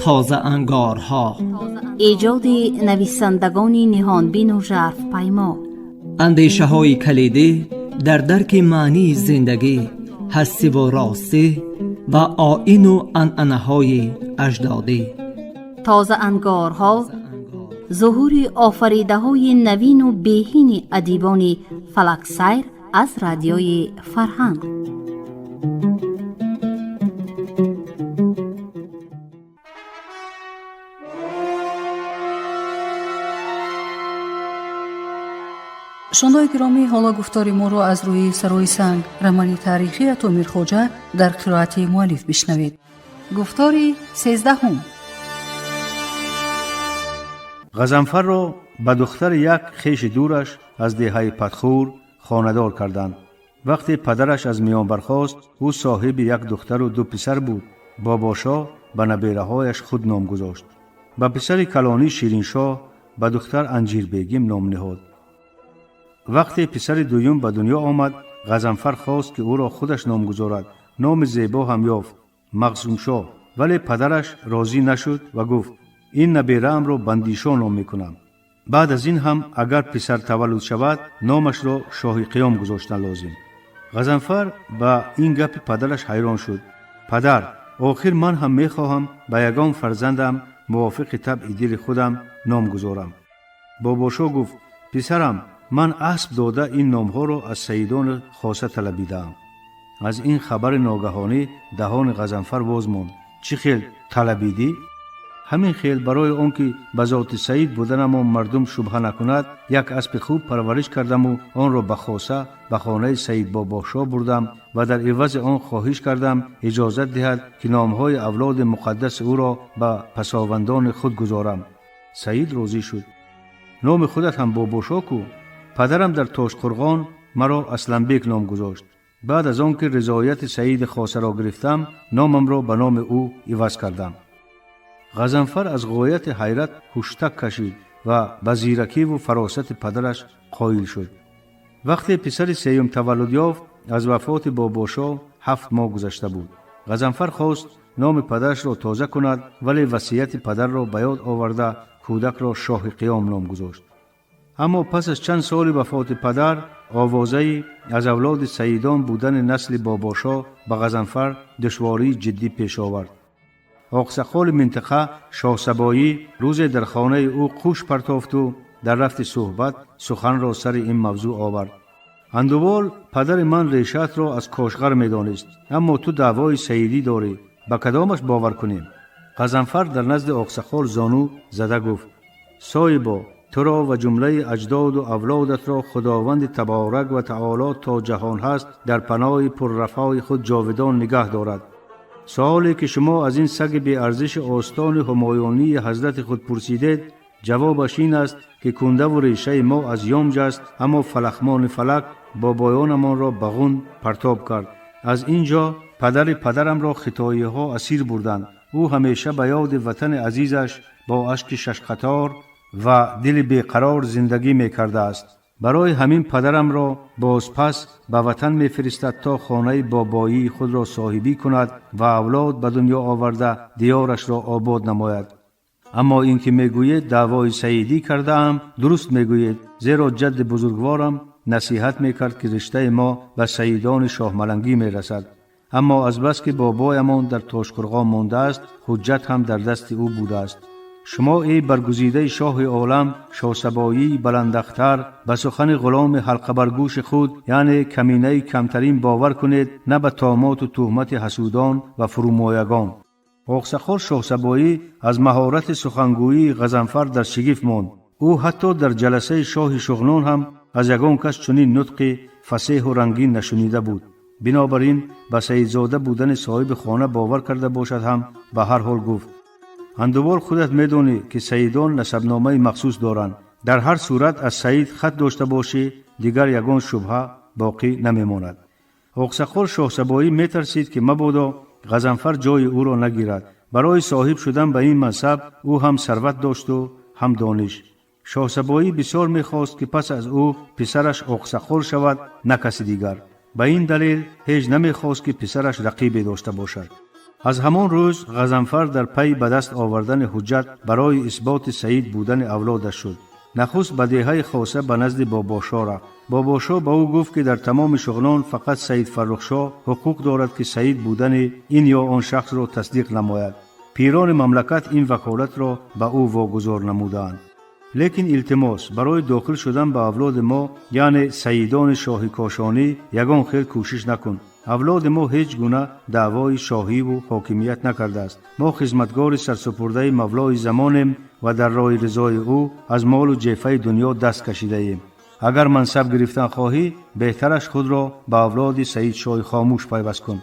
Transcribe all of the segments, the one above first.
Тозаангорҳо. Эҷоди нависандагони ниҳонбину жарфпаймо. Андешаҳои калидӣ дар дарки маънии зиндагӣ, ҳастиву ростӣ ва оину анъанаҳои аҷдодӣ. Тозаангорҳо, зуҳури офаридаҳои навину беҳини адибони фалаксайр аз Радиои Фарҳанг. Шунавандагони гиромӣ, ҳоло гуфтори моро аз рӯи «Сарои санг», романи таърихии Атомир Хоҷа дар қироати муаллиф бишнавед. Гуфтори 13-ум. Ғазанфарро ба духтари як хеши дураш аз деҳаи Патхур хонадор карданд. Вақте падараш аз миён бархост, ӯ соҳиби як духтару ду писар буд. Бобошоҳ ба набераҳояш худ ном гузошт. Ба писари калонӣ Шириншоҳ, ба духтар Анҷирбегим ном ниҳод. Вақте писари дуюм ба дунё омад, Ғазанфар хост, ки ӯро худаш ном гузорад. Номи зебо ҳам ёфт: Мағзумшоҳ. Вале падараш розӣ нашуд ва гуфт: «Ин набераамро Бандишо ном мекунам. Баъд аз ин ҳам агар писар таваллуд шавад, номашро Шоҳи Қиём гузоштан лозим». Ғазанфар ба ин гапи падараш ҳайрон шуд. «Падар, охир ман ҳам мехоҳам ба ягон фарзандам мувофиқи табъи дили худам ном гузорам». Бобошо гуфт: «Писарам, ман асп дода ин номҳоро аз саидони хоса талабидаам». Аз ин хабари ногаҳонӣ даҳони Ғазанфар боз монд. «Чӣ хел талабидӣ?» «Ҳамин хел, барои он ки ба зоти саид буданамон мардум шубҳа накунад, як аспи хуб парвариш кардаму онро ба хоса, ба хонаи Саид Бобошоҳ бурдам ва дар ивази он хоҳиш кардам иҷозат диҳад, ки номҳои авлоди муқаддаси ӯро ба пасовандони худ гузорам. Саид розӣ шуд». «Номи худат ҳам Бобошоҳ ку?» «Падарам дар Тошқурғон маро Асланбек ном гузошт. Баъд аз он ки ризояти саиди хосаро гирифтам, номамро ба номи ӯ иваз кардам». Ғазанфар аз ғояти ҳайрат ҳуштак кашид ва ба зиракиву фаросати падараш қоил шуд. Вақте писари сеюм таваллуд ёфт, аз вафоти Бобошоҳ 7 моҳ гузашта буд. Ғазанфар хост номи падарашро тоза кунад, вале васияти падарро ба ёд оварда, кӯдакро Шоҳи Қиём ном гузошт. Аммо пас аз чанд соли вафоти падар, овозаи аз авлоди саидон будани насли Бобошоҳ ба Ғазанфар душвории ҷиддӣ пеш овард. Оқсақоли минтақа Шоҳсабоӣ рӯзе дар хонаи ӯ қӯш партофту дар рафти суҳбат суханро сари ин мавзӯъ овард: «Андувол, падари ман решаатро аз Кошғар медонист, аммо ту даъвои саидӣ дорӣ. Ба кадомаш бовар кунем?» Ғазанфар дар назди оқсақол зону зада гуфт: «Соҳибо, туро ва ҷумлаи аҷдоду авлодатро Худованди таборак ва таоло то ҷаҳон ҳаст дар паноҳи пуррафоҳи худ ҷовидон нигаҳ дорад. Суоле ки шумо аз ин саги беарзиши остони ҳумоюнии ҳазрати худ пурсидед, ҷавобаш ин аст, ки кундаву решаи мо аз Ёмҷ аст, аммо фалахмони фалак бобоёнамонро ба Ғун партоб кард. Аз ин ҷо падари падарамро хитоиҳо асир бурданд. Ӯ ҳамеша ба ёди ватани азизаш бо ашки шашқатор ва дили беқарор зиндагӣ мекардааст. Барои ҳамин падарамро бозпас ба ватан мефиристад, то хонаи бобоии худро соҳибӣ кунад ва авлод ба дунё оварда, диёрашро обод намояд. Аммо ин ки мегӯед даъвои саидӣ кардаам, дуруст мегӯед, зеро ҷадди бузургворам насиҳат мекард, ки риштаи мо ба саидони Шоҳмалангӣ мерасад. Аммо азбаски бобоямон дар Тошқурғон мондааст, ҳуҷҷат ҳам дар дасти ӯ будааст. Шумо, эй баргузидаи шоҳи олам, Шоҳсабоии баландахтар, ба сухани ғуломи ҳалқабаргӯши худ, яъне каминаи камтарин, бовар кунед, на ба томоту туҳмати ҳасудон ва фурӯмоягон». Оқсақол Шоҳсабоӣ аз маҳорати сухангӯии Ғазанфар дар шигифт монд. Ӯ ҳатто дар ҷаласаи шоҳи Шуғнон ҳам аз ягон кас чунин нутқи фасеҳу рангин нашунида буд. Бинобар ин ба саидзода будани соҳиби хона бовар карда бошад ҳам, ба ҳар ҳол гуфт: «Андувол, худат медонӣ, ки саидон насабномаи махсус доранд. Дар ҳар сурат аз саид хат дошта бошӣ, дигар ягон шубҳа боқӣ намемонад». Оқсақол Шоҳсабоӣ метарсид, ки мабодо Ғазанфар ҷои ӯро нагирад. Барои соҳиб шудан ба ин мансаб ӯ ҳам сарват дошту ҳам дониш. Шоҳсабоӣ бисёр мехост, ки пас аз ӯ писараш оқсақол шавад, на каси дигар. Ба ин далел ҳеҷ намехост, ки писараш рақибе дошта бошад. Аз ҳамон рӯз Ғазанфар дар пайи ба даст овардани ҳуҷҷат барои исботи саид будани авлодаш шуд. Нахуст ба деҳаи Хоса ба назди Бобошоҳ рафт. Бобошоҳ ба ӯ гуфт, ки дар тамоми Шуғнон фақат Саид Фаррухшоҳ ҳуқуқ дорад, ки саид будани ин ё он шахсро тасдиқ намояд. Пирони мамлакат ин ваколатро ба ӯ вогузор намудаанд. Лекин илтимос, барои дохил шудан ба авлоди мо, яъне саидони шоҳи Кошонӣ, ягон хел кӯшиш накун. Авлоди мо ҳеҷ гуна даъвои шоҳиву ҳокимият накардааст. Мо хизматгори сарсупурдаи Мавлои замонем ва дар роҳи ризои ӯ аз молу ҷефаи дунё даст кашидаем. Агар мансаб гирифтан хоҳӣ, беҳтараш худро ба авлоди Саид шоҳи Хомӯш пайваст кун.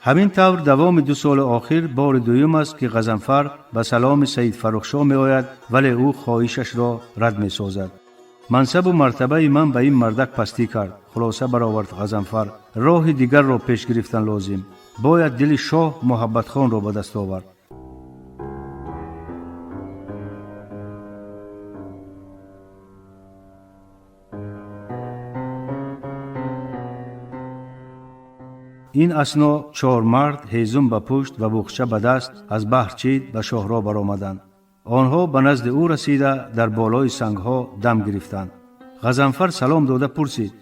Ҳамин тавр давоми 2 соли охир бори дуюм аст, ки Ғазанфар ба саломи Саид Фаррухшоҳ меояд, вале ӯ хоҳишашро рад месозад. Мансабу мартабаи ман ба ин мардак пастӣ кард, хулоса баровард Ғазанфар. Роҳи дигарро пеш гирифтан лозим. Бояд дили шоҳ Муҳаббатхонро ба даст овард. Ин асно 4 мард ҳезум ба пушт ва буғча ба даст аз баҳр чид ба шоҳро баромаданд. Онҳо ба назди ӯ расида дар болои сангҳо дам гирифтанд. Ғазанфар салом дода пурсид: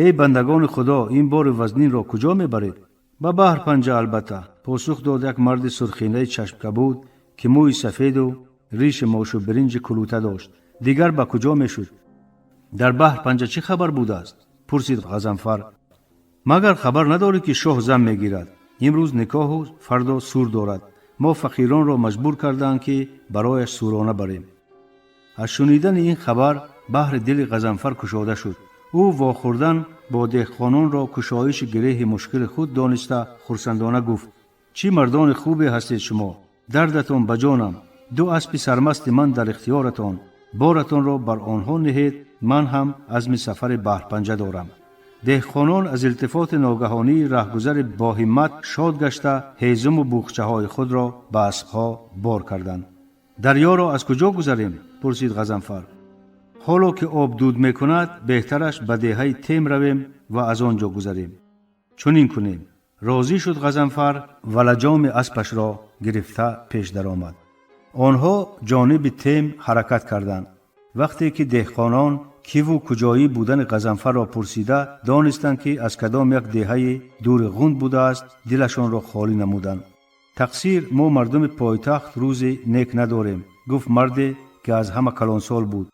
эй бандагони Худо, ин бори вазнинро куҷо мебаред? Ба баҳр панҷа, албатта, посух дод як марди сурхинаи чашмкабуд, ки мӯи сафеду риши мошу биринҷи кулута дошт. Дигар ба куҷо мешуд? Дар баҳр панҷа чӣ хабар будааст? Пурсид Ғазанфар. Магар хабар надорӣ, ки шоҳ зан мегирад? Имрӯз никоҳу фардо сур дорад. Мо фақиронро маҷбур кардаанд, ки барояш сурона барем. Аз шунидани ин хабар баҳри дили Ғазанфар кушода шуд. Ӯ вохӯрдан бо деҳқононро кушоиши гиреҳи мушкили худ дониста хурсандона гуфт: чӣ мардони хубе ҳастед шумо! Дардатон ба ҷонам! 2 аспи сармасти ман дар ихтиёратон. Боратонро бар онҳо ниҳед, ман ҳам азми сафари баҳрпанҷа дорам. Деҳқонон аз илтифоти ногаҳонии раҳгузари боҳиммат шод гашта ҳезуму буғчаҳои худро ба аспҳо бор карданд. Дарёро аз куҷо гузарем? Пурсид Ғазанфар. Ҳоло ки об дуд мекунад, беҳтараш ба деҳаи Тем равем ва аз он ҷо гузарем. Чунин кунем. Розӣ шуд Ғазанфар ва лаҷоми аспашро гирифта пеш даромад. Онҳо ҷониби Тем ҳаракат карданд. Вақте ки деҳқонон киву куҷоӣ будани Ғазанфарро пурсида донистанд, ки аз кадом як деҳаи дури Ғунд будааст, дилашонро холӣ намуданд. Тақсир мо мардуми пойтахт рӯзе нек надорем, гуфт марде, ки аз ҳама калонсол буд.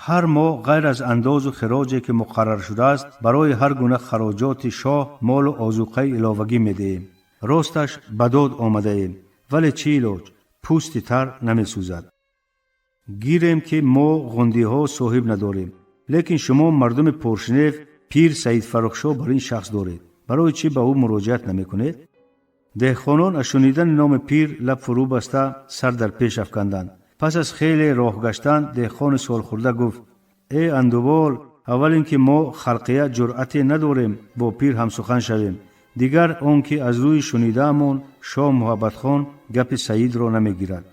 Ҳар моҳ ғайр аз андозу хироҷе, ки муқаррар шудааст, барои ҳар гуна хароҷоти шоҳ молу озуқаи иловагӣ медиҳем. Росташ ба дод омадаем, вале чӣ илоҷ, пӯсти тар намесӯзад. Гирем, ки мо ғундиҳо соҳиб надорем, лекин шумо мардуми Поршнев пир Саид Фаррухшоҳ бар ин шахс доред. Барои чӣ ба ӯ муроҷиат намекунед? Деҳқонон аз шунидани номи пир лаб фурӯ баста сар дар пеш афканданд. Пас аз хеле роҳ гаштан деҳқони солхӯрда гуфт: э андубол, аввал ин ки мо халқият ҷуръате надорем бо пир ҳамсухан шавем, дигар он ки аз рӯи шунидаамон шоҳ Муҳаббатхон гапи Саидро намегирад.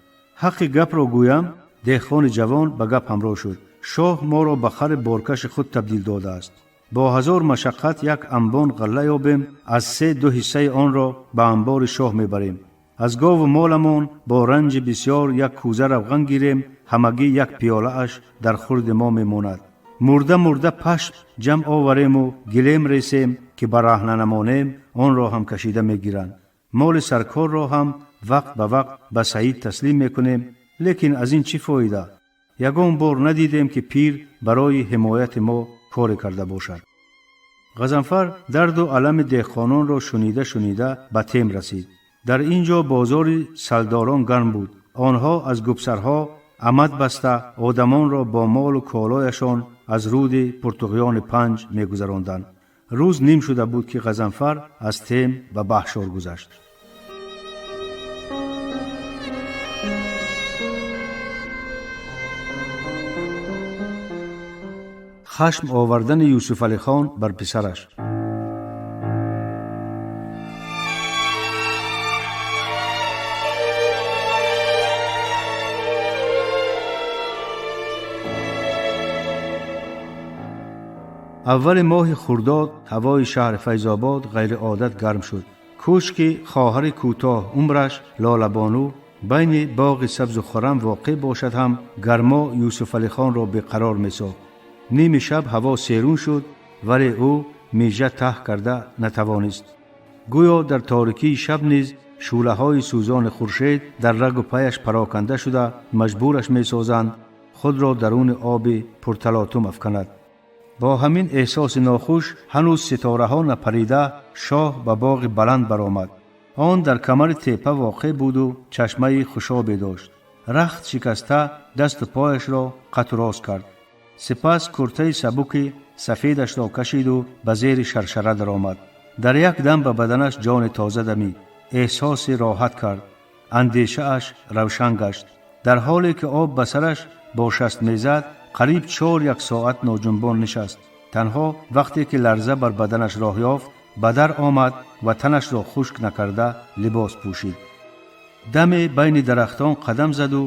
Ҳаққи гапро гӯям, деҳқони ҷавон ба гап ҳамроҳ шуд. Шоҳ моро ба хари боркаши худ табдил додааст. Бо 1000 машаққат як анбон ғалла ёбем, аз 3-2 ҳиссаи онро ба анбори шоҳ мебарем. Аз гову моламон бо ранҷи бисёр як кӯза равған гирем, ҳамагӣ як пиёлааш дар хурди мо мемонад. Мурда мурда пашм ҷамъ оварему гилем ресем, ки ба раҳна намонем, онро ҳам кашида мегиранд. Моли саркорро ҳам вақт ба вақт ба Саид таслим мекунем, лекин аз ин чӣ фоида? Ягон бор надидем, ки пир барои ҳимояти мо коре карда бошад. Ғазанфар дарду алами деҳқононро шунида шунида ба Тем расид. Дар ин ҷо бозори салдорон гарм буд. Онҳо аз губсарҳо амад баста одамонро бо молу колояшон аз руди Пуртуғёни панҷ мегузаронданд. Рӯз ним шуда буд, ки Ғазанфар аз Тем ба Баҳшор гузашт. Хашм овардани Юсуфалихон бар писараш. Аввали моҳи хурдод ҳавои шаҳри Файзобод ғайриодат гарм шуд. Кӯшки хоҳари кӯтоҳ умраш Лолабону байни боғи сабзу хуррам воқеъ бошад ҳам, гармо Юсуфалихонро беқарор месохт. Ними шаб ҳаво серун шуд, вале ӯ мижа таҳ карда натавонист. Гӯё дар торикии шаб низ шӯълаҳои сӯзони хуршед дар рагу паяш пароканда шуда маҷбураш месозанд худро даруни оби пурталотум афканад. Бо ҳамин эҳсоси нохуш, ҳанӯз ситораҳо напарида, шоҳ ба боғи баланд баромад. Он дар камари тепа воқеъ буду чашмаи хушобе дошт. Рахт шикаста, дасту пояшро қату рост кард. Сипас куртаи сабуки сафедашро кашиду ба зери шаршара даромад. Дар як дам ба баданаш ҷони тоза дамид, эҳсоси роҳат кард, андешааш равшан гашт. Дар ҳоле ки об ба сараш бо шаст мезад, қариб 0.25 соат ноҷунбон нишаст. Танҳо вақте ки ларза бар баданаш роҳ ёфт, ба дар омад ва танашро хушк накарда либос пӯшид. Даме байни дарахтон қадам заду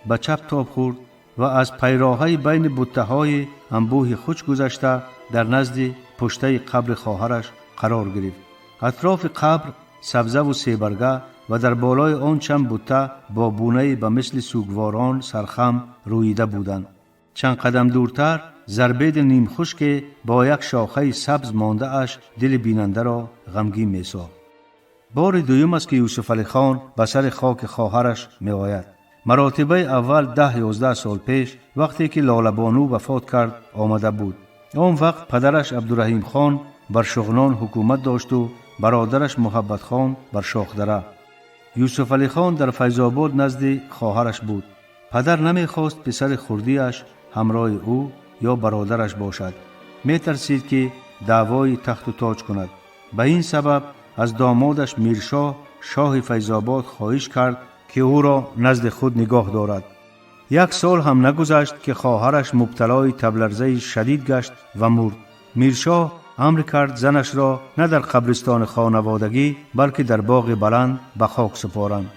ба чап тоб хӯрд ва аз пайроҳаи байни буттаҳои анбӯҳи хуч гузашта, дар назди пуштаи қабри хоҳараш қарор гирифт. Атрофи қабр сабзаву себарга ва дар болои он чанд бутта бо бунаи ба мисли сӯгворон сархам рӯида буданд. Чанд қадам дуртар зарбеди нимхушке бо як шохаи сабз мондааш дили бинандаро ғамгин месохт. Бори дуюм аст, ки Юсуфалихон ба сари хоки хоҳараш меояд. Маротибаи аввал 10-11 сол пеш, вақте ки Лолабону вафот кард, омада буд. Он вақт падараш Абдураҳимхон бар Шуғнон ҳукумат дошту бародараш Муҳаббатхон бар Шохдара. Юсуфалихон дар Файзобод назди хоҳараш буд. Падар намехост писари хурдиаш ҳамроҳи ӯ ё бародараш бошад, метарсид, ки даъвои тахту тоҷ кунад. Ба ин сабаб аз домодаш Миршоҳ, шоҳи Файзобод, хоҳиш кард, ки ӯро назди худ нигоҳ дорад. Як сол ҳам нагузашт, ки хоҳараш мубталои табларзаи шадид гашт ва мурд. Миршоҳ амр кард занашро на дар қабристони хонаводагӣ, балки дар боғи баланд ба хок супоранд.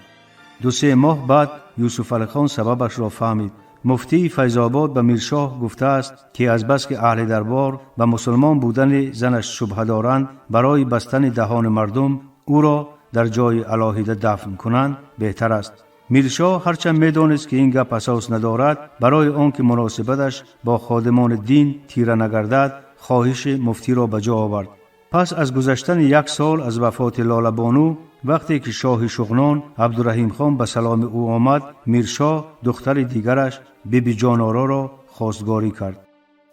2-3 моҳ баъд Юсуфалихон сабабашро фаҳмид. Муфтии Файзобод ба Миршоҳ гуфтааст, ки азбаски аҳли дарбор ба мусулмон будани занаш шубҳа доранд, барои бастани даҳони мардум ӯро дар ҷои алоҳида дафн кунанд беҳтар аст. Миршоҳ ҳарчанд медонист, ки ин гап асос надорад, барои он ки муносибаташ бо ходимони дин тира нагардад, хоҳиши муфтиро ба ҷо овард. Пас аз гузаштани як сол аз вафоти Лолабону, вақте ки шоҳи Шуғнон Абдураҳимхон ба саломи ӯ омад, Миршоҳ духтари дигараш Бибиҷонороро хостгорӣ кард.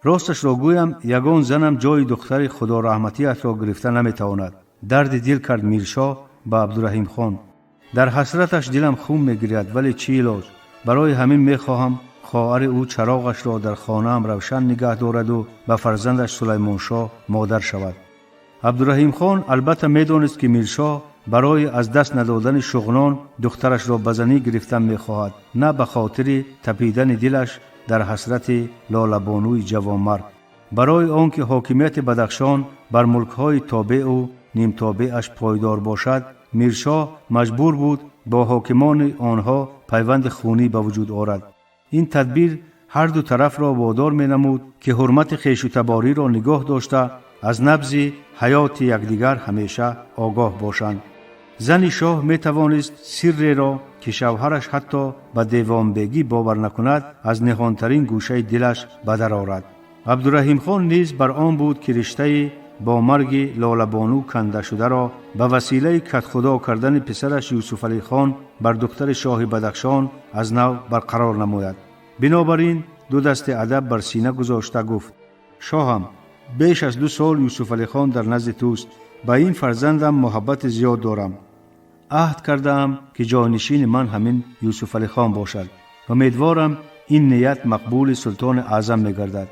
Росташро гӯям, ягон занам ҷои духтари худораҳматиятро гирифта наметавонад, дарди дил кард Миршоҳ ба Абдураҳимхон. Дар ҳасраташ дилам хун мегиряд, вале чӣ илоҷ? Барои ҳамин мехоҳам хоҳари ӯ чароғашро дар хонаам равшан нигаҳ дораду ба фарзандаш Сулаймоншоҳ модар шавад. Абдураҳимхон албатта медонист, ки Миршоҳ барои аз даст надодани Шуғнон духтарашро ба занӣ гирифтан мехоҳад, на ба хотири тапидани дилаш дар ҳасрати Лолабонӯи ҷавонмарг. Барои он ки ҳокимияти Бадахшон бар мулкҳои тобеъу нимтобеаш пойдор бошад, Миршоҳ маҷбур буд бо ҳокимони онҳо пайванди хунӣ ба вуҷуд орад. Ин тадбир ҳарду тарафро водор менамуд, ки ҳурмати хешутабориро нигоҳ дошта, аз набзи ҳаёти якдигар ҳамеша огоҳ бошанд. Зани шоҳ метавонист сирреро, ки шавҳараш ҳатто ба девонбегӣ бовар накунад, аз ниҳонтарин гӯшаи дилаш ба дар орад. Абдураҳимхон низ бар он буд, ки риштаи бо марги Лолабону кандашударо ба василаи катхудо кардани писараш Юсуфалихон бар духтари шоҳи Бадахшон аз нав барқарор намояд. Бинобар ин ду дасти адаб бар сина гузошта гуфт: «Шоҳам, беш аз 2 сол Юсуфалихон дар назди туст. Ба ин фарзандам муҳаббати зиёд дорам. Аҳд кардаам, ки ҷойнишини ман ҳамин Юсуфалихон бошад. Умедворам, ин ният мақбули султони аъзам мегардад».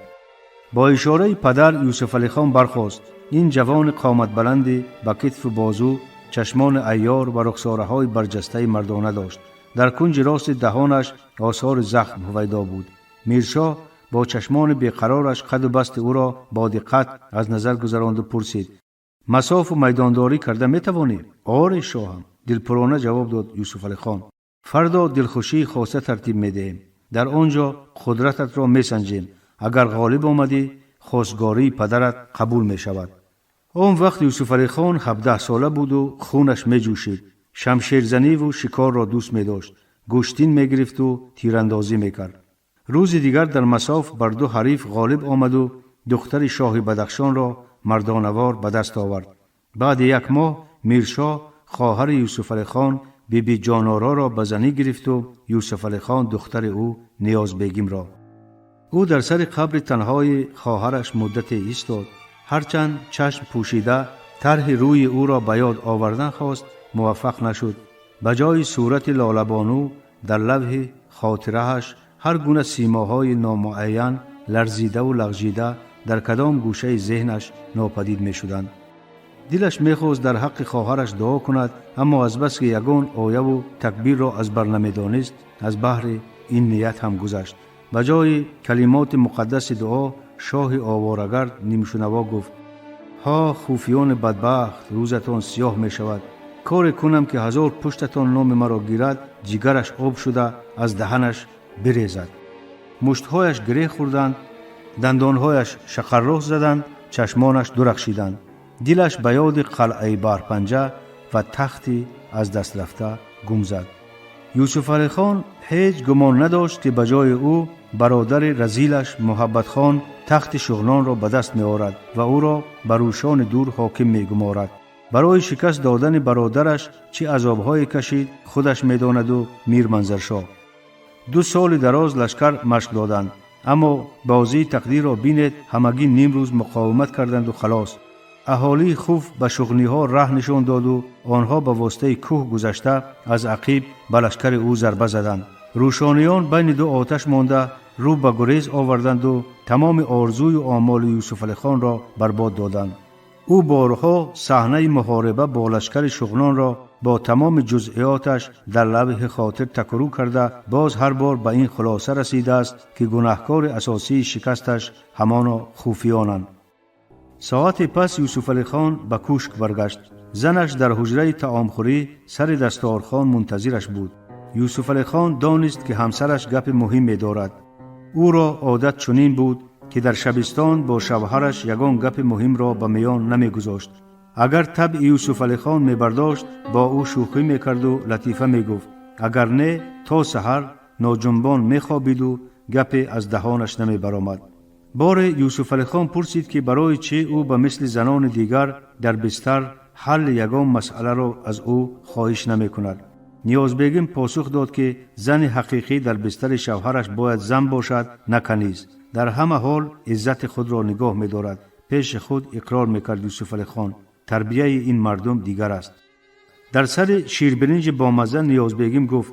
Бо ишораи падар Юсуфалихон бархост. Ин ҷавони қоматбаланди ба китфу бозу, чашмони айёр ва рухсораҳои барҷастаи мардона дошт. Дар кунҷи рости даҳонаш осори захм ҳувайдо буд. Миршоҳ бо чашмони беқарораш қаду басти ӯро бо диққат аз назар гузаронду пурсид: «Масофу майдондорӣ карда метавонӣ?» «Оре, шоҳам», дилпурона ҷавоб дод Юсуфалихон. «Фардо дилхушии хоса тартиб медиҳем. Дар он ҷо қудрататро месанҷем. Агар ғолиб омадӣ, хостгории падарат қабул мешавад». Он вақт Юсуфалихон 17сола буду хунаш меҷӯшид. Шамшерзаниву шикорро дӯст медошт, гӯштин мегирифту тирандозӣ мекард. Рӯзи дигар дар масоф бар ду ҳариф ғолиб омаду духтари шоҳи Бадахшонро мардонавор ба даст овард. Баъди як моҳ Миршоҳ хоҳари Юсуфалихон Биби Ҷонороро ба занӣ гирифту Юсуфалихон духтари ӯ Ниёзбегимро. Ӯ дар сари қабри танҳои хоҳараш муддате истод. Ҳарчанд чашм пӯшида тарҳи рӯи ӯро ба ёд овардан хост, муваффақ нашуд. Ба ҷои сурати Лолабону дар лавҳи хотирааш ҳар гуна симоҳои номуайян ларзидаву лағжида дар кадом гӯшаи зеҳнаш нопадид мешуданд. Дилаш мехост дар ҳаққи хоҳараш дуо кунад, аммо азбаски ягон ояву такбирро аз бар намедонист, аз баҳри ин ният ҳам гузашт. Ба ҷои калимоти муқаддаси дуо шоҳи оворагард нимшунаво гуфт: «Ҳо, хуфиёни бадбахт, рӯзатон сиёҳ мешавад. Коре кунам, ки ҳазор пуштатон номи маро гирад, ҷигараш об шуда аз даҳанаш бирезад». Муштҳояш гиреҳ хӯрданд, дандонҳояш шақарроҳ заданд, чашмонаш дурахшиданд. Дилаш ба ёди қалъаи Барпанҷа ва тахти аз даст рафта гум зад. Юсуфалихон ҳеҷ гумон надошт, ки ба ҷои ӯ бародари разилаш Муҳаббатхон тахти Шуғнонро ба даст меорад ва ӯро ба Рӯшони Дур ҳоким мегуморад. Барои шикаст додани бародараш чӣ азобҳое кашид, худаш медонаду Мирманзаршоҳ. 2 соли дароз лашкар машқ доданд, аммо бозии тақдирро бинед: ҳамагӣ нимрӯз муқовимат карданду халос. Аҳолии Хуф ба шуғниҳо раҳ нишон доду онҳо ба воситаи кӯҳ гузашта аз ақиб ба лашкари ӯ зарба заданд. Рӯшониён байни ду оташ монда, рӯ ба гурез оварданду тамоми орзую омоли Юсуфалихонро барбод доданд. Ӯ борҳо саҳнаи муҳориба бо лашкари Шуғнонро бо тамоми ҷузъиёташ дар лавҳи хотир такрӯ карда, боз ҳар бор ба ин хулоса расидааст, ки гунаҳкори асосии шикасташ ҳамоно хуфиёнанд. Соате пас Юсуфалихон ба кӯшк баргашт. Занаш дар ҳуҷраи таомхӯрӣ сари дасторхон мунтазираш буд. Юсуфалихон донист, ки ҳамсараш гапи муҳиме дорад. Ӯро одат чунин буд, ки дар шабистон бо шавҳараш ягон гапи муҳимро ба миён намегузошт. Агар табъи Юсуфалихон мебардошт, бо ӯ шӯхӣ мекарду латифа мегуфт, агар не, то саҳар ноҷунбон мехобиду гапе аз даҳонаш намебаромад. Боре Юсуфалихон пурсид, ки барои чӣ ӯ ба мисли занони дигар дар бистар ҳалли ягон масъаларо аз ӯ хоҳиш намекунад. Ниёзбегим посух дод, ки зани ҳақиқӣ дар бистари шавҳараш бояд зан бошад, на каниз. Дар ҳама ҳол иззати худро нигоҳ медорад. Пеши худ иқрор мекард Юсуфалихон: тарбияи ин мардум дигар аст. Дар сари ширбиринҷи бомазза Ниёзбегим гуфт: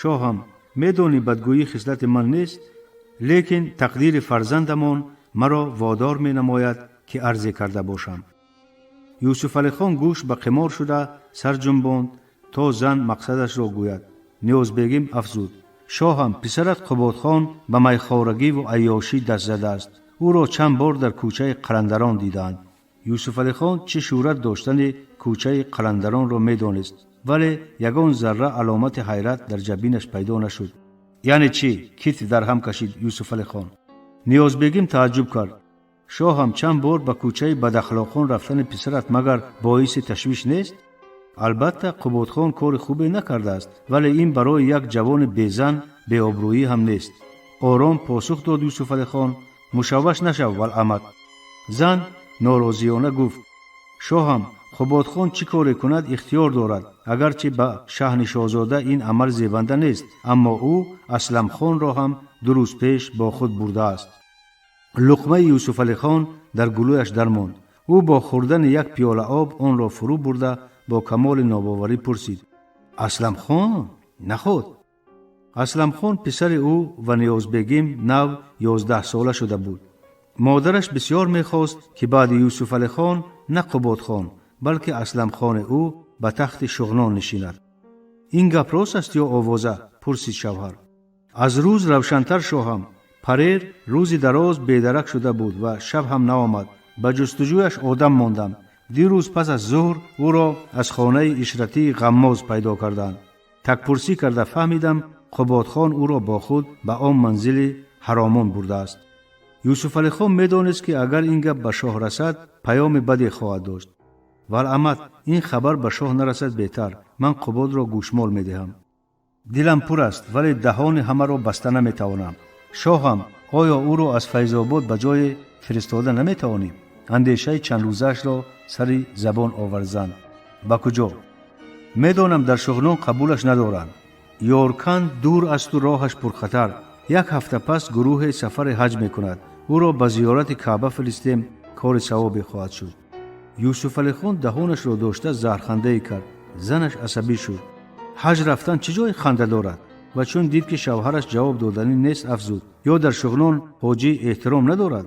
«Шоҳам, медонӣ, бадгӯӣ хислати ман нест, лекин тақдири фарзандамон маро водор менамояд, ки арзе карда бошам». Юсуфалихон гӯш ба қимор шуда сар ҷунбонд, то зан мақсадашро гӯяд. Ниёзбегим афзуд: «Шоҳам, писарат Қуботхон ба майхорагиву айёшӣ даст задааст. Ӯро чанд бор дар кӯчаи Қаландарон дидаанд». Юсуфалихон чӣ шӯҳрат доштани кӯчаи Қаландаронро медонист, вале ягон зарра аломати ҳайрат дар ҷабинаш пайдо нашуд. «Яъне чӣ?» — китф дар ҳам кашид Юсуфалихон. Ниёзбегим тааҷҷуб кард: «Шоҳам, чанд бор ба кӯчаи бадахлоқон рафтани писарат магар боиси ташвиш нест? Албатта, Қуботхон кори хубе накардааст, вале ин барои як ҷавони безан беобрӯӣ ҳам нест». Ором посух дод Юсуфалихон: «Мушавваш нашав, валамат». Зан норозиёна гуфт: «Шоҳам, Қуботхон чӣ коре кунад, ихтиёр дорад. Агарчи ба шаҳни шоҳзода ин амал зебанда нест, аммо ӯ Асламхонро ҳам 2 рӯз пеш бо худ бурдааст». Луқмаи Юсуфалихон дар гулӯяш дармонд. Ӯ бо хӯрдани як пиёла об онро фурӯ бурда, бо камоли нобоварӣ пурсид: «Асламхон? Наход?» Асламхон, писари ӯ ва Ниёзбегим, нав 11сола шуда буд. Модараш бисёр мехост, ки баъди Юсуфалихон на Қуботхон, балки Асламхони ӯ ба тахти Шуғнон нишинад. «Ин гап рост аст ё овоза?» — пурсид шавҳар. «Аз рӯз равшантар, шоҳам. Парер рӯзи дароз бедарак шуда буд ва шаб ҳам наомад. Ба ҷустуҷӯяш одам мондам. Дирӯз пас аз зуҳр ӯро аз хонаи ишратии Ғаммоз пайдо карданд. Такпурсӣ карда фаҳмидам, Қуботхон ӯро бо худ ба он манзили ҳаромон бурдааст». Юсуфалихон медонист, ки агар ин гап ба шоҳ расад, паёми баде хоҳад дошт. Валамат ин хабар ба шоҳ нарасад беҳтар. Ман Қубодро гӯшмол медиҳам. Дилам пур аст, вале даҳони ҳамаро баста наметавонам. Шоҳам, оё ӯро аз Файзобод ба ҷое фиристода наметавонем? Андешаи чандрӯзаашро сари забон овард зан. Ба куҷо? Медонам, дар Шуғнон қабулаш надоранд. Ёрканд дур асту роҳаш пурхатар. Як ҳафта пас гурӯҳе сафари ҳаҷ мекунад. Ӯро ба зиёрати Каъба фиристем, кори савобе хоҳад шуд. Юсуфалихон даҳонашро дошта заҳрхандае кард. Занаш асабӣ шуд. Ҳаҷ рафтан чӣ ҷои ханда дорад? Ва чун дид, ки шавҳараш ҷавоб доданӣ нест, афзуд: ё дар Шуғнон ҳоҷӣ эҳтиром надорад?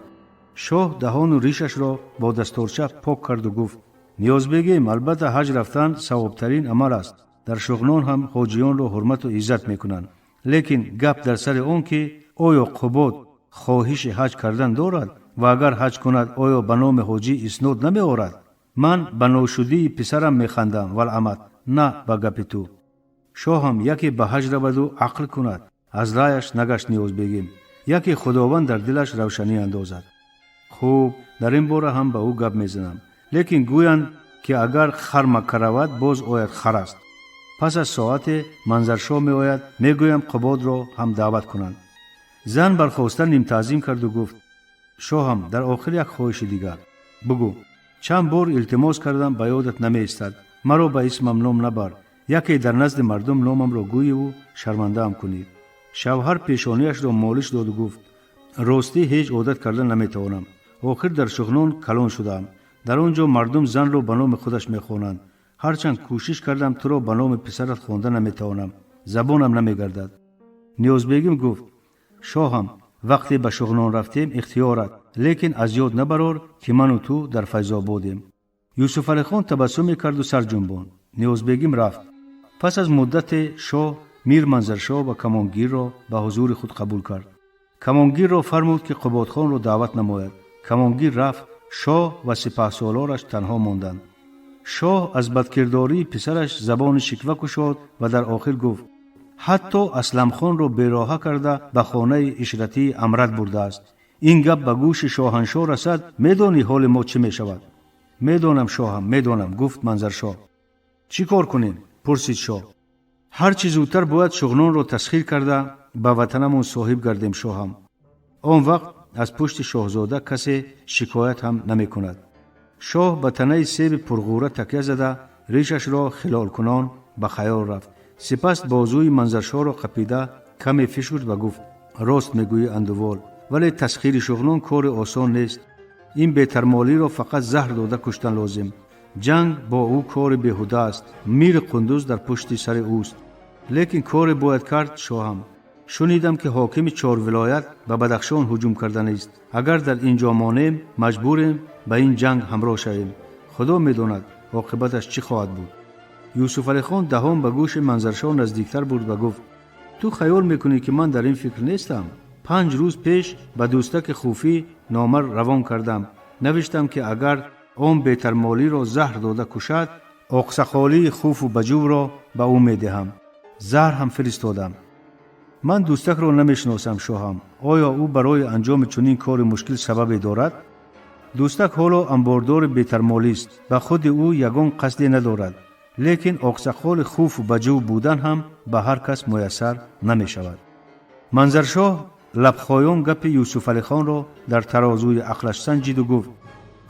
Шоҳ даҳону ришашро бо дасторча пок карду гуфт: Ниёзбегим, албатта, ҳаҷ рафтан савобтарин амал аст. Дар Шуғнон ҳам ҳоҷиёнро ҳурмату иззат мекунанд. Лекин гап дар сари он, ки оё Қубод хоҳиши ҳаҷ кардан дорад ва агар ҳаҷ кунад, оё ба номи ҳоҷӣ иснод намеорад? Ман ба ношудии писарам механдам, валамат, на ба гапи ту. Шоҳам, яке ба ҳаҷ раваду ақл кунад. Аз раъяш нагашт Ниёзбегим. Яке Худованд дар дилаш равшанӣ андозад. Хуб, дар ин бора ҳам ба ӯ гап мезанам. Лекин гӯянд, ки агар хар Макка равад, боз ояд, хар аст. Пас аз соате Манзаршоҳ меояд, мегӯям Қубодро ҳам даъват кунанд. Зан бархоста нимтаъзим карду гуфт: шоҳам, дар охир як хоҳиши дигар. Бугӯ. Чанд бор илтимос кардам, ба ёдат намеистад. Маро ба исмам ном набар. Яке дар назди мардум номамро гӯиву шармандаам кунӣ. Шавҳар пешониашро молиш доду гуфт: ростӣ, ҳеҷ одат карда наметавонам. Охир дар Шуғнон калон шудаам. Дар он ҷо мардум занро ба номи худаш мехонанд. Ҳарчанд кӯшиш кардам, туро ба номи писарат хонда наметавонам, забонам намегардад. Ниёзбегим гуфт: шоҳам, вақте ба Шуғнон рафтем, ихтиёрат, лекин аз ёд набарор, ки ману ту дар Файзободем. Юсуфалихон табассуме карду сар ҷунбонд. Ниёзбегим рафт. Пас аз муддате шоҳ Мир Манзаршоҳ ва Камонгирро ба ҳузури худ қабул кард. Камонгирро фармуд, ки Қубодхонро даъват намояд. Камонгир рафт. Шоҳ ва сипаҳсолораш танҳо монданд. Шоҳ аз бадкирдории писараш забони шиква кушод ва дар охир гуфт: ҳатто Асламхонро бероҳа карда, ба хонаи ишратии Амрад бурдааст. Ин гап ба гӯши шоҳаншоҳ расад, медонӣ ҳоли мо чӣ мешавад? Медонам, шоҳам, медонам, гуфт Манзаршоҳ. Чӣ кор кунем? Пурсид шоҳ. Ҳар чӣ зудтар бояд Шуғнонро тасхир карда, ба ватанамон соҳиб гардем, шоҳам. Он вақт аз пушти шоҳзода касе шикоят ҳам намекунад. Шоҳ ба танаи себи пурғӯра такя зада, ришашро хилолкунон ба хаёл рафт. Сипас бозӯи Манзаршоҳро қапида каме фишурд ва гуфт: рост мегӯӣ, андувол, вале тасхири Шуғнон кори осон нест. Ин бетармолиро фақат заҳр дода куштан лозим. Ҷанг бо ӯ кори беҳуда аст. Мири Қундуз дар пушти сари ӯст. Лекин коре бояд кард, шоҳам. Шунидам, ки ҳокими чор вилоят ба Бадахшон ҳуҷум карданист. Агар дар ин ҷо монем, маҷбурем ба ин ҷанг ҳамроҳ шавем. Худо медонад, оқибаташ чӣ хоҳад буд. Юсуфалихон даҳон ба гӯши Манзаршоҳ наздиктар бурд ва гуфт: ту хаёл мекунӣ, ки ман дар ин фикр нестам? 5 рӯз пеш ба Дӯстаки Хуфӣ нома равон кардам. Навиштам, ки агар он бетармолиро заҳр дода кушад, оқсақолии Хуфу Баҷувро ба ӯ медиҳам. Заҳр ҳам фиристодам. Ман Дӯстакро намешиносам, шоҳам. Оё ӯ барои анҷоми чунин кори мушкил сабабе дорад? Дӯстак ҳоло амбордори бетармолист, ба худи ӯ ягон қасде надорад. Лекин оқсақоли Хуфу Баҷув будан ҳам ба ҳар кас муяссар намешавад. Манзаршоҳ лабхоён гапи Юсуфалихонро дар тарозуи ақлаш санҷиду гуфт: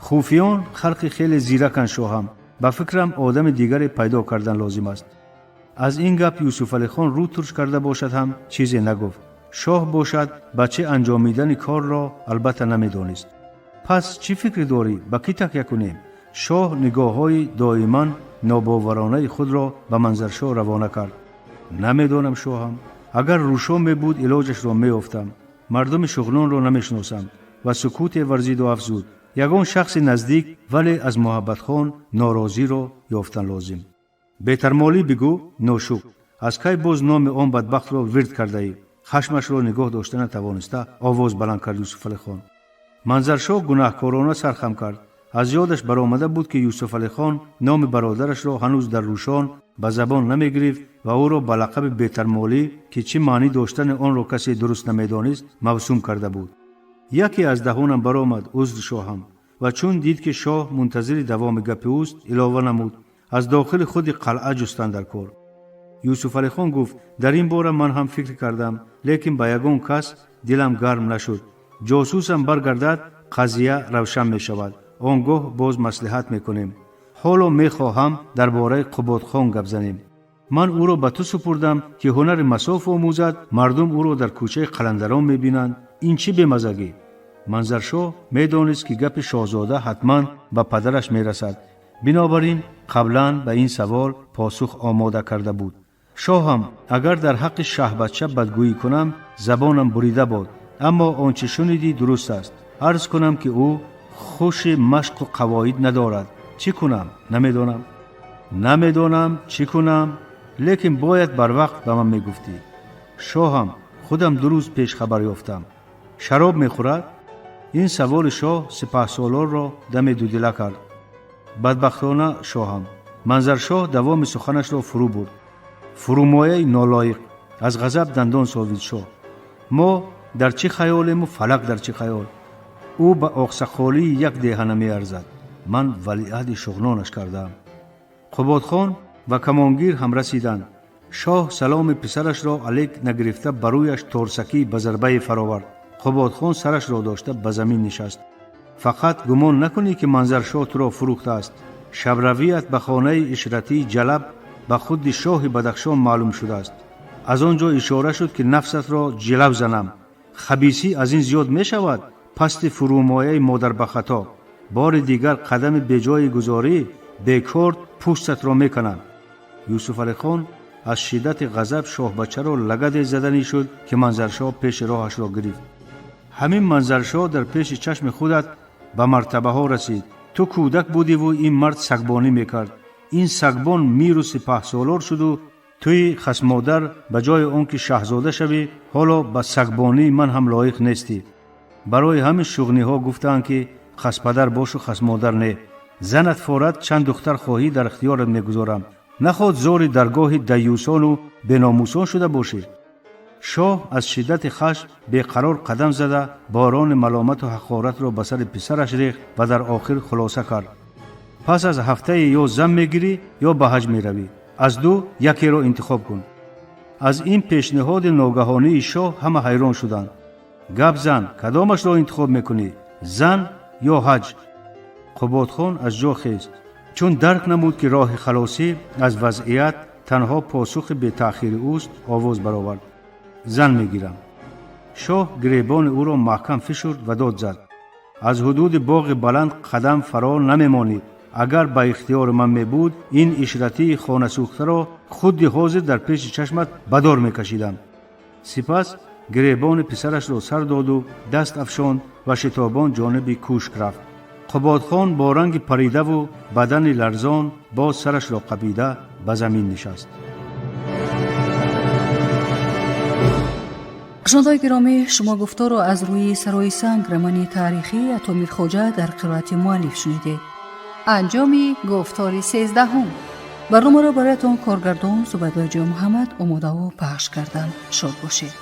хуфиён халқи хеле зираканд, шоҳам. Ба фикрам, одами дигаре пайдо кардан лозим аст. Аз ин гап Юсуфалихон рӯ турш карда бошад ҳам, чизе нагуфт. Шоҳ бошад, ба чӣ анҷомидани корро албатта намедонист. Пас чӣ фикре дорӣ, ба кӣ такя кунем? Шоҳ нигоҳҳои доиман нобоваронаи худро ба Манзаршоҳ равона кард. Намедонам, шоҳам. Агар Рӯшон мебуд, илоҷашро меёфтам. Мардуми Шуғнонро намешиносам. Ва сукуте варзиду афзуд: ягон шахси наздик, вале аз Муҳаббатхон норозиро ёфтан лозим. Бетармолӣ бигӯ, ношук. Аз кай боз номи он бадбахтро вирд кардаӣ? Хашмашро нигоҳ дошта натавониста, овоз баланд кард Юсуфалихон. Манзаршоҳ гунаҳкорона сархам кард. Аз ёдаш баромада буд, ки Юсуфалихон номи бародарашро ҳанӯз дар Рӯшон ба забон намегирифт ва ӯро ба лақаби бетармолӣ, ки чӣ маънӣ доштани онро касе дуруст намедонист, мавсум карда буд. Яке аз даҳонам баромад, узр, шоҳам. Ва чун дид, ки шоҳ мунтазири давоми гапи ӯст, илова намуд: аз дохили худи қалъа ҷустан дар кор. Юсуфалихон гуфт: дар ин бора ман ҳам фикр кардам, лекин ба ягон кас дилам гарм нашуд. Ҷосусам баргардад, қазия равшан мешавад. Он гоҳ боз маслиҳат мекунем. Ҳоло мехоҳам дар бораи Қуботхон гап занем. Ман ӯро ба ту супурдам, ки ҳунари масоф омӯзад. Мардум ӯро дар кӯчаи Қаландарон мебинанд. Ин чӣ бемазагӣ? Манзаршоҳ медонист, ки гапи шоҳзода ҳатман ба падараш мерасад, бинобар ин қаблан ба ин савол посух омода карда буд. Шоҳам, агар дар ҳаққи шаҳбача бадгӯӣ кунам, забонам бурида бод, аммо он чӣ шунидӣ дуруст аст. Арз кунам, ки ӯ хуши машқу қавоид надорад. Чӣ кунам, намедонам, намедонам чӣ кунам, лекин бояд барвақт ба ман мегуфтӣ. Шоҳам, худам 2 рӯз пеш хабар ёфтам. Шароб мехӯрад? Ин саволи шоҳ сипаҳсолорро даме дудила кард. Бадбахтона, шоҳам. Манзаршоҳ давоми суханашро фурӯ бурд. Фурӯмояи нолоиқ! Аз ғазаб дандон совид шоҳ. Мо дар чӣ хаёлему фалак дар чӣ хаёл? Ӯ ба оқсақолии як деҳа намеарзад. Ман валиаҳди шуғнонаш кардаам. Қуботхон ва камонгир ҳам расиданд. Шоҳ саломи писарашро алек нагирифта, ба рӯяш торсакӣ ба зарбае фаровард. Қуботхон сарашро дошта ба замин нишаст. Фақат гумон накунӣ, ки Манзаршоҳ туро фурӯхтааст. Шабравият ба хонаи ишратии Ҷалаб ба худи шоҳи Бадахшон маълум шудааст. Аз он ҷо ишора шуд, ки нафсатро ҷилав занам. Хабисӣ аз ин зиёд мешавад? Пасти фурӯмояи модарбахато, бори дигар қадами беҷои гузорӣ, бекорд пӯстатро мекунам. Юсуфалихон аз шиддати ғазаб шоҳбачаро лагаде заданӣ шуд, ки Манзаршоҳ пеши роҳашро гирифт. Ҳамин Манзаршоҳ дар пеши чашми худат ба мартабаҳо расид. Ту кӯдак будиву ин мард сагбонӣ мекард. Ин сагбон миру сипаҳсолор шуду туи хасмодар ба ҷои он ки шаҳзода шавӣ, ҳоло ба сагбонии ман ҳам лоиқ нестӣ. Барои ҳамин шуғниҳо гуфтаанд, ки хаспадар бошу, хасмодар не. Занат форад, чанд духтар хоҳӣ дар ихтиёрат мегузорам. Нахоҳад зори даргоҳи даюсону беномусон шуда бошӣ. Шоҳ аз шиддати хашм беқарор қадам зада, борони маломату ҳақоратро ба сари писараш рехт ва дар охир хулоса кард: пас аз ҳафтае ё зан мегирӣ, ё ба ҳаҷ меравӣ. Аз ду якеро интихоб кун. Аз ин пешниҳоди ногаҳонии шоҳ ҳама ҳайрон шуданд. Гап зан, кадомашро интихоб мекунӣ, зан ё ҳаҷ? Қуботхон аз ҷо хест. Чун дарк намуд, ки роҳи халосӣ аз вазъият танҳо посухи бетаъхири ӯст, овоз баровард: зан мегирам. Шоҳ гиребони ӯро маҳкам фишурд ва дод зад: аз ҳудуди боғи баланд қадам фаро намемонӣ. Агар ба ихтиёри ман мебуд, ин ишратии хонасӯхтаро худи ҳозир дар пеши чашмат ба дор мекашидам. Сипас гиребони писарашро сар доду даст афшонд ва шитобон ҷониби кӯшк рафт. Қуботхон бо ранги паридаву бадани ларзон боз сарашро қапида ба замин нишаст. Шунавандаои гиромӣ, шумо гуфторро аз рӯи «Сарои санг» романи таърихии Атомирхоҷа дар қироати муаллиф шунидед. Анҷоми гуфтори 13-ҳум. Барномаро бароятон коргардон Зубайдуллоҷон Муҳаммад омодаву пахш карданд. Шод бошед.